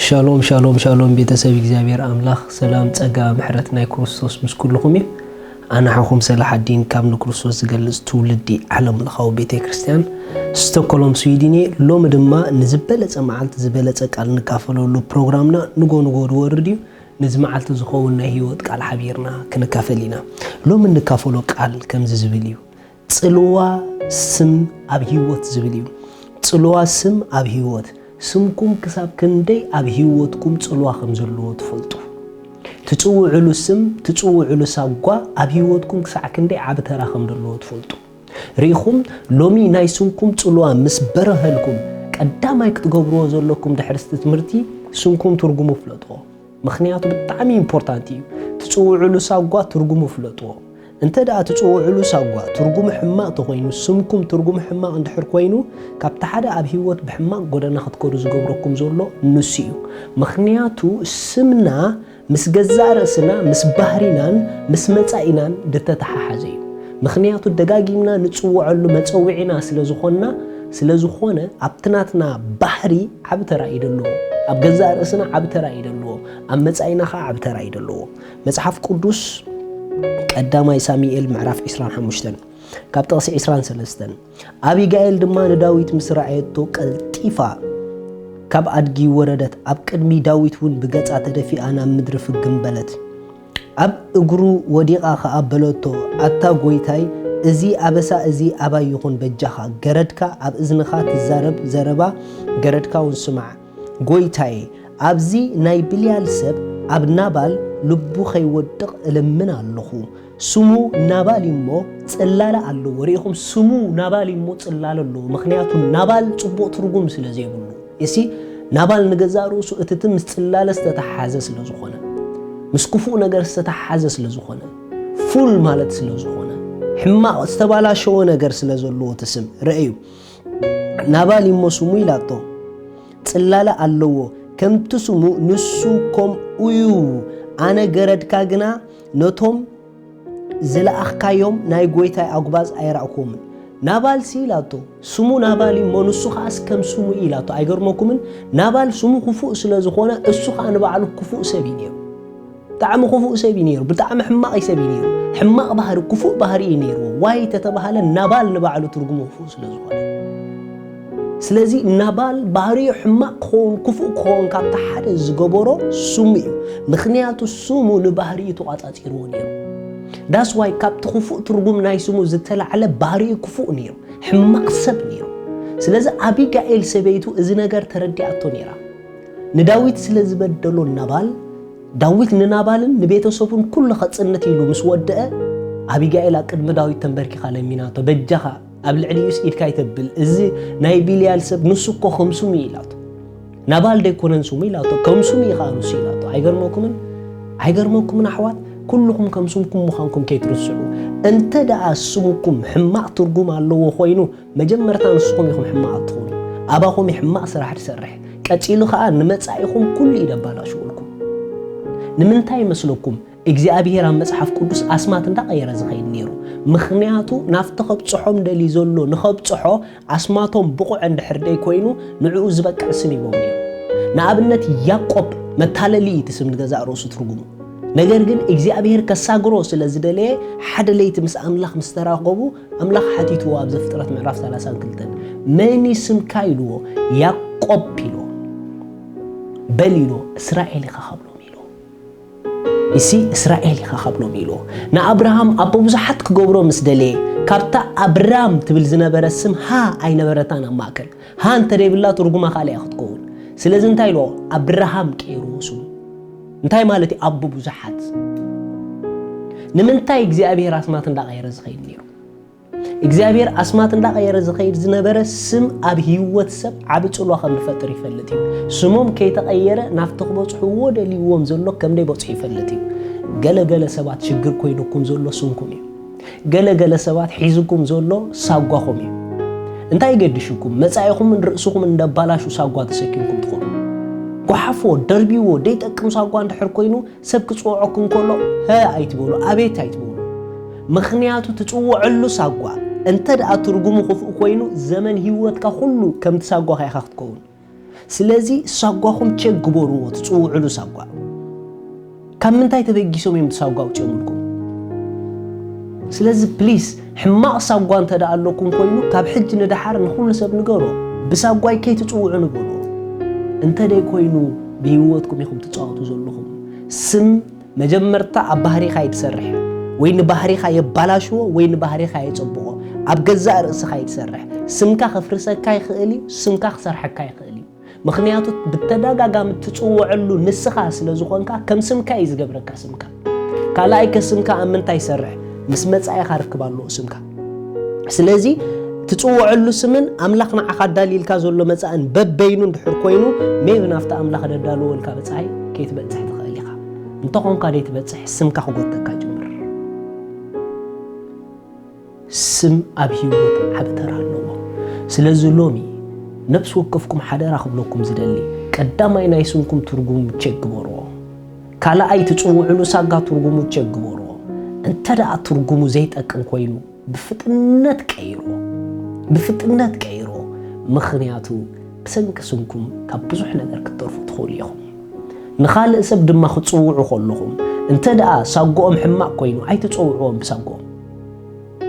ሻሎም ሻሎም ሻሎም፣ ቤተሰብ እግዚኣብሔር ኣምላኽ፣ ሰላም ጸጋ ምሕረት ናይ ክርስቶስ ምስ ኩልኹም እዩ። ኣነ ሓኹም ሰላሓዲን ካብ ንክርስቶስ ዝገልጽ ትውልዲ ዓለም ለኻዊ ቤተ ክርስቲያን ስቶኮሎም ስዊድን እየ። ሎሚ ድማ ንዝበለጸ መዓልቲ ዝበለጸ ቃል ንካፈለሉ ፕሮግራምና ንጎ ንጎ ዝወርድ እዩ። ንዚ መዓልቲ ዝኸውን ናይ ህይወት ቃል ሓቢርና ክንካፈል ኢና። ሎሚ እንካፈሎ ቃል ከምዚ ዝብል እዩ። ጽልዋ ስም ኣብ ህይወት ዝብል እዩ። ጽልዋ ስም ኣብ ህይወት። ስምኩም ክሳብ ክንደይ ኣብ ህይወትኩም ጽልዋ ከም ዘለዎ ትፈልጡ። ትጽውዕሉ ስም፣ ትጽውዕሉ ሳጓ ኣብ ህይወትኩም ክሳዕ ክንደይ ዓቢ ተራ ከም ዘለዎ ትፈልጡ። ርኢኹም፣ ሎሚ ናይ ስምኩም ጽልዋ ምስ በረሀልኩም፣ ቀዳማይ ክትገብርዎ ዘለኩም ድሕሪ እቲ ትምህርቲ ስምኩም ትርጉሙ ፍለጥዎ። ምኽንያቱ ብጣዕሚ ኢምፖርታንት እዩ። ትጽውዕሉ ሳጓ ትርጉሙ ፍለጥዎ። እንተ ደኣ ትጽውዕሉ ሳጓ ትርጉሙ ሕማቕ ተኾይኑ፣ ስምኩም ትርጉሙ ሕማቕ እንድሕር ኮይኑ፣ ካብቲ ሓደ ኣብ ህይወት ብሕማቕ ጎደና ክትከዱ ዝገብረኩም ዘሎ ንሱ እዩ። ምኽንያቱ ስምና ምስ ገዛእ ርእስና፣ ምስ ባህሪናን ምስ መጻኢናን ዝተተሓሓዘ እዩ። ምኽንያቱ ደጋጊምና ንጽውዐሉ መጸውዒና ስለ ዝኾንና፣ ስለ ዝኾነ ኣብቲ ናትና ባህሪ ዓቢ ተራ እዩ ዘለዎ። ኣብ ገዛእ ርእስና ዓቢ ተራ እዩ ዘለዎ። ኣብ መጻኢና ኸዓ ዓቢ ተራ እዩ ዘለዎ። መጽሓፍ ቅዱስ ቀዳማይ ሳሙኤል ምዕራፍ ዕስራን ሓሙሽተን ካብ ጥቕሲ ዕስራን ሰለስተን፣ ኣቢጋኤል ድማ ንዳዊት ምስ ረኣየቶ ቀልጢፋ ካብ ኣድጊ ወረደት፣ ኣብ ቅድሚ ዳዊት እውን ብገጻ ተደፊኣ ናብ ምድሪ ፍግም በለት። ኣብ እግሩ ወዲቓ ኸኣ በለቶ፣ ኣታ ጐይታይ፣ እዚ ኣበሳ እዚ ኣባይ ይኹን፣ በጃኻ ገረድካ ኣብ እዝንኻ ትዛረብ ዘረባ ገረድካ እውን ስማዕ። ጐይታየ፣ ኣብዚ ናይ ብልያል ሰብ ኣብ ናባል ልቡ ኸይወድቕ እልምን ኣለኹ። ስሙ ናባል እዩ እሞ ጽላለ ኣለዎ። ርኢኹም፣ ስሙ ናባል እዩ እሞ ጽላለ ኣለዎ። ምኽንያቱ ናባል ጽቡቕ ትርጉም ስለ ዘይብሉ። እሲ ናባል ንገዛእ ርእሱ እቲ ትም ምስ ጽላለ ዝተተሓሓዘ ስለ ዝኾነ፣ ምስ ክፉእ ነገር ዝተተሓሓዘ ስለ ዝኾነ፣ ፉል ማለት ስለ ዝኾነ፣ ሕማቕ ዝተባላሸወ ነገር ስለ ዘለዎ እቲ ስም። ርአዩ፣ ናባል እዩ እሞ ስሙ ኢላቶ። ጽላለ ኣለዎ። ከምቲ ስሙ ንሱ ከምኡ እዩ። ኣነ ገረድካ ግና ነቶም ዝለኣኽካዮም ናይ ጐይታይ ኣጉባዝ ኣይረኣኹዎምን። ናባልሲ ኢላቶ፣ ስሙ ናባል እዩ እሞ ንሱ ኸኣስ ከም ስሙ እዩ ኢላቶ። ኣይገርመኩምን? ናባል ስሙ ክፉእ ስለ ዝኾነ፣ እሱ ኸኣ ንባዕሉ ክፉእ ሰብ እዩ ነይሩ። ብጣዕሚ ክፉእ ሰብ እዩ ነይሩ። ብጣዕሚ ሕማቕ ሰብ እዩ ነይሩ። ሕማቕ ባህሪ፣ ክፉእ ባህሪ እዩ ነይርዎ። ዋይ ተተባህለ፣ ናባል ንባዕሉ ትርጉሙ ክፉእ ስለ ዝኾነ። ስለዚ ናባል ባህሪኡ ሕማቕ ክኸውን፣ ክፉእ ክኸውን ካብቲ ሓደ ዝገበሮ ስሙ እዩ። ምኽንያቱ ስሙ ንባህሪኡ ተቋጻጺርዎ ነይሩ። ዳስ ዋይ ካብቲ ክፉእ ትርጉም ናይ ስሙ ዝተላዕለ ባህሪኡ ክፉእ ነይሩ፣ ሕማቕ ሰብ ነይሩ። ስለዚ ኣቢጋኤል ሰበይቱ እዚ ነገር ተረዲኣቶ ነይራ። ንዳዊት ስለ ዝበደሎ ናባል፣ ዳዊት ንናባልን ንቤተሰቡን ኩሉ ከጽንት ኢሉ ምስ ወደአ፣ ኣቢጋኤል ኣብ ቅድሚ ዳዊት ተንበርኪኻ ለሚናቶ፣ በጃኻ ኣብ ልዕሊኡስ ኢድካ ኣይተብል፣ እዚ ናይ ቢልያል ሰብ ንሱ እኮ ከም ስሙ እዩ ኢላቶ። ናባል ደይኮነን ስሙ ኢላቶ፣ ከም ስሙ እዩ ኸኣ ንሱ ኢላቶ። ኣይገርመኩምን? ኣይገርመኩምን ኣሕዋት? ኩልኹም ከም ስምኩም ምዃንኩም ከይትርስዑ። እንተ ደኣ ስምኩም ሕማቕ ትርጉም ኣለዎ ኾይኑ፣ መጀመርታ ንስኹም ኢኹም ሕማቕ እትኾኑ። ኣባኹም እዩ ሕማቕ ስራሕ ዝሰርሕ። ቀጺሉ ኸኣ ንመጻኢኹም ኩሉ እዩ ደባላሽወልኩም። ንምንታይ ይመስለኩም እግዚኣብሄር ኣብ መጽሓፍ ቅዱስ ኣስማት እንዳቐየረ ዝኸይድ ነይሩ? ምኽንያቱ ናብቲ ከብጽሖም ደልዩ ዘሎ ንኸብጽሖ ኣስማቶም ብቑዕ እንድሕር ደይ ኮይኑ ንዕኡ ዝበቅዕ ስም ይቦም ነይሩ። ንኣብነት ያዕቆብ መታለሊ እዩ እቲ ስም ንገዛእ ርእሱ ትርጉሙ። ነገር ግን እግዚኣብሄር ከሳግሮ ስለ ዝደለየ ሓደ ለይቲ ምስ ኣምላኽ ምስ ተራኸቡ ኣምላኽ ሓቲትዎ ኣብ ዘፍጥረት ምዕራፍ ሰላሳን ክልተን መን እዩ ስምካ ኢልዎ። ያዕቆብ ኢልዎ። በል ኢልዎ እስራኤል ኢኻ ካብሎም ኢልዎ። እሲ እስራኤል ኢኻ ካብሎም ኢልዎ። ንኣብርሃም ኣቦ ብዙሓት ክገብሮ ምስ ደለየ ካብታ ኣብራም ትብል ዝነበረ ስም ሃ ኣይነበረታን ኣብ ማእከል። ሃ እንተ ደይብላ ትርጉማ ካልእ እያ ክትከውን። ስለዚ እንታይ ኢልዎ ኣብርሃም ቀይርዎ ስሙ። እንታይ ማለት እዩ ኣቦ ብዙሓት? ንምንታይ እግዚኣብሔር ኣስማት እንዳቐየረ ዝኸይድ ነይሩ? እግዚኣብሔር ኣስማት እንዳቐየረ ዝኸይድ ዝነበረ ስም ኣብ ህይወት ሰብ ዓቢ ጽልዋ ከም ዝፈጥር ይፈልጥ እዩ። ስሞም ከይተቐየረ ናብቲ ክበጽሕዎ ደልይዎም ዘሎ ከም ደይበጽሑ ይፈልጥ እዩ። ገለ ገለ ሰባት ሽግር ኮይኑኩም ዘሎ ስምኩም እዩ። ገለ ገለ ሰባት ሒዝኩም ዘሎ ሳጓኹም እዩ። እንታይ ይገድሽኩም? መጻኢኹምን ርእስኹምን እንደባላሹ ሳጓ ተሰኪምኩም ትኾኑ። ጓሓፍዎ፣ ደርብይዎ፣ ደይጠቅም ሳጓ እንድሕር ኮይኑ ሰብ ክጽውዖኩም ከሎ፣ "ሀ" ኣይትበሉ፣ "ኣቤት" ኣይትበሉ። ምኽንያቱ ትጽውዐሉ ሳጓ እንተ ደኣ ትርጉሙ ክፉእ ኮይኑ ዘመን ህይወትካ ኩሉ ከምቲ ሳጓኻ ኢኻ ክትከውን። ስለዚ ሳጓኹም ቸክ ግበርዎ፣ ትጽውዕሉ ሳጓ ካብ ምንታይ ተበጊሶም እዮም ሳጓ ኣውፅኦምልኩም? ስለዚ ፕሊስ ሕማቕ ሳጓ እንተ ደኣ ኣለኩም ኮይኑ ካብ ሕጂ ንደሓር ንኹሉ ሰብ ንገሮ፣ ብሳጓይ ከይትጽውዑ ንገሮ። እንተ ደይ ኮይኑ ብህይወትኩም ኢኹም ትጻወቱ ዘለኹም። ስም መጀመርታ ኣብ ባህሪኻ እዩ ትሰርሕ። ወይ ንባህሪኻ የባላሽዎ ወይ ንባህሪኻ የጸብቖ። ኣብ ገዛእ ርእስኻ እዩ ትሰርሕ። ስምካ ከፍርሰካ ይኽእል እዩ፣ ስምካ ክሰርሐካ ይኽእል እዩ። ምኽንያቱ ብተደጋጋሚ ትጽውዐሉ ንስኻ ስለ ዝኾንካ ከም ስምካ እዩ ዝገብረካ ስምካ። ካልኣይ ከስምካ ኣብ ምንታይ ይሰርሕ? ምስ መጻኢኻ ርክብ ኣለዎ ስምካ። ስለዚ ትጽውዐሉ ስምን ኣምላኽ ንዓኻ ኣዳልይልካ ዘሎ መጻእን በበይኑ እንድሕር ኮይኑ ሜብ ናብቲ ኣምላኽ ደዳልወልካ መጻኢ ከይትበጽሕ ትኽእል ኢኻ። እንተኾንካ ደይትበጽሕ ስምካ ክጎተካ ጅምር። ስም ኣብ ህይወት ዓቢ ተራ ኣለዎ። ስለዚ ሎሚ ነፍሲ ወከፍኩም ሓደራ ክብለኩም ዝደሊ፣ ቀዳማይ ናይ ስምኩም ትርጉሙ ቸክ ግበርዎ። ካልኣይ ትጽውዕሉ ሳጋ ትርጉሙ ቸክ ግበርዎ። እንተ ደኣ ትርጉሙ ዘይጠቅም ኮይኑ ብፍጥነት ቀይርዎ። ብፍጥነት ቀይርዎ። ምኽንያቱ ብሰንኪ ስምኩም ካብ ብዙሕ ነገር ክትተርፉ ትኽእሉ ኢኹም። ንኻልእ ሰብ ድማ ክትጽውዑ ከለኹም እንተ ደኣ ሳጎኦም ሕማቕ ኮይኑ ኣይትጸውዕዎም ብሳጎኦም።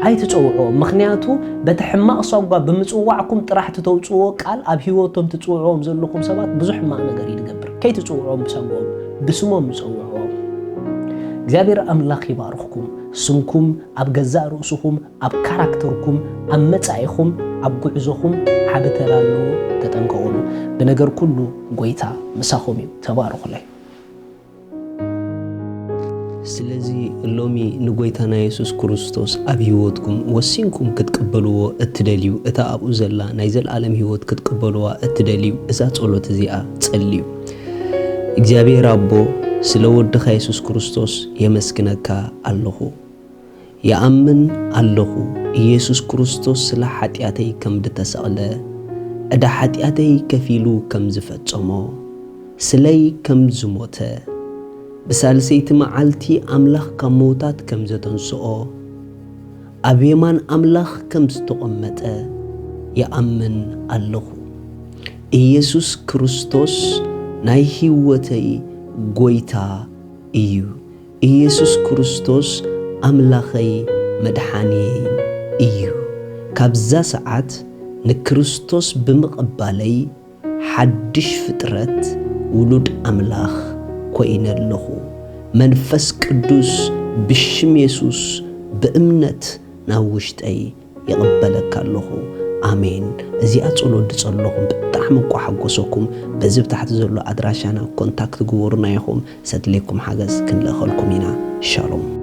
ኣይትጸውዕዎም። ምኽንያቱ በቲ ሕማቕ ሳጓ ብምጽዋዕኩም ጥራሕ ትተውጽዎ ቃል ኣብ ህይወቶም ትጽውዕዎም ዘለኹም ሰባት ብዙሕ ሕማቕ ነገር እዩ ዝገብር። ከይትጽውዕዎም ብሳጎኦም ብስሞም ጸውዕዎም። እግዚኣብሔር ኣምላኽ ይባርኽኩም። ስምኩም ኣብ ገዛእ ርእስኹም፣ ኣብ ካራክተርኩም፣ ኣብ መጻኢኹም፣ ኣብ ጉዕዞኹም ዓቢ ተራ ኣለዎ። ተጠንቀቑሉ። ብነገር ኩሉ ጎይታ ምሳኹም እዩ። ተባረኹለይ። ስለዚ ሎሚ ንጎይታና የሱስ ክርስቶስ ኣብ ህይወትኩም ወሲንኩም ክትቅበልዎ እትደልዩ፣ እታ ኣብኡ ዘላ ናይ ዘለኣለም ህይወት ክትቅበልዋ እትደልዩ፣ እዛ ጸሎት እዚኣ ጸልዩ። እግዚኣብሔር ኣቦ፣ ስለ ወድኻ የሱስ ክርስቶስ የመስግነካ ኣለኹ። ይኣምን ኣለኹ፣ ኢየሱስ ክርስቶስ ስለ ሓጢኣተይ ከም ዝተሰቕለ፣ ዕዳ ሓጢኣተይ ከፊሉ ከም ዝፈጸሞ፣ ስለይ ከም ዝሞተ፣ ብሳልሰይቲ መዓልቲ ኣምላኽ ካብ ምዉታት ከም ዘተንስኦ፣ ኣብ የማን ኣምላኽ ከም ዝተቐመጠ ይኣምን ኣለኹ። ኢየሱስ ክርስቶስ ናይ ህይወተይ ጐይታ እዩ። ኢየሱስ ክርስቶስ ኣምላኸይ መድሓንየይ እዩ። ካብዛ ሰዓት ንክርስቶስ ብምቕባለይ ሓድሽ ፍጥረት ውሉድ ኣምላኽ ኮይነ ኣለኹ። መንፈስ ቅዱስ ብሽም የሱስ ብእምነት ናብ ውሽጠይ ይቕበለካ ኣለኹ። ኣሜን። እዚኣ ጸሎት ዝጸለኹም ብጣዕሚ እኳ ሓጎሰኩም። በዚ ብታሕቲ ዘሎ ኣድራሻና ኮንታክት ግበሩና ኢኹም። ሰድሌኩም ሓገዝ ክንልእኸልኩም ኢና። ሻሎም።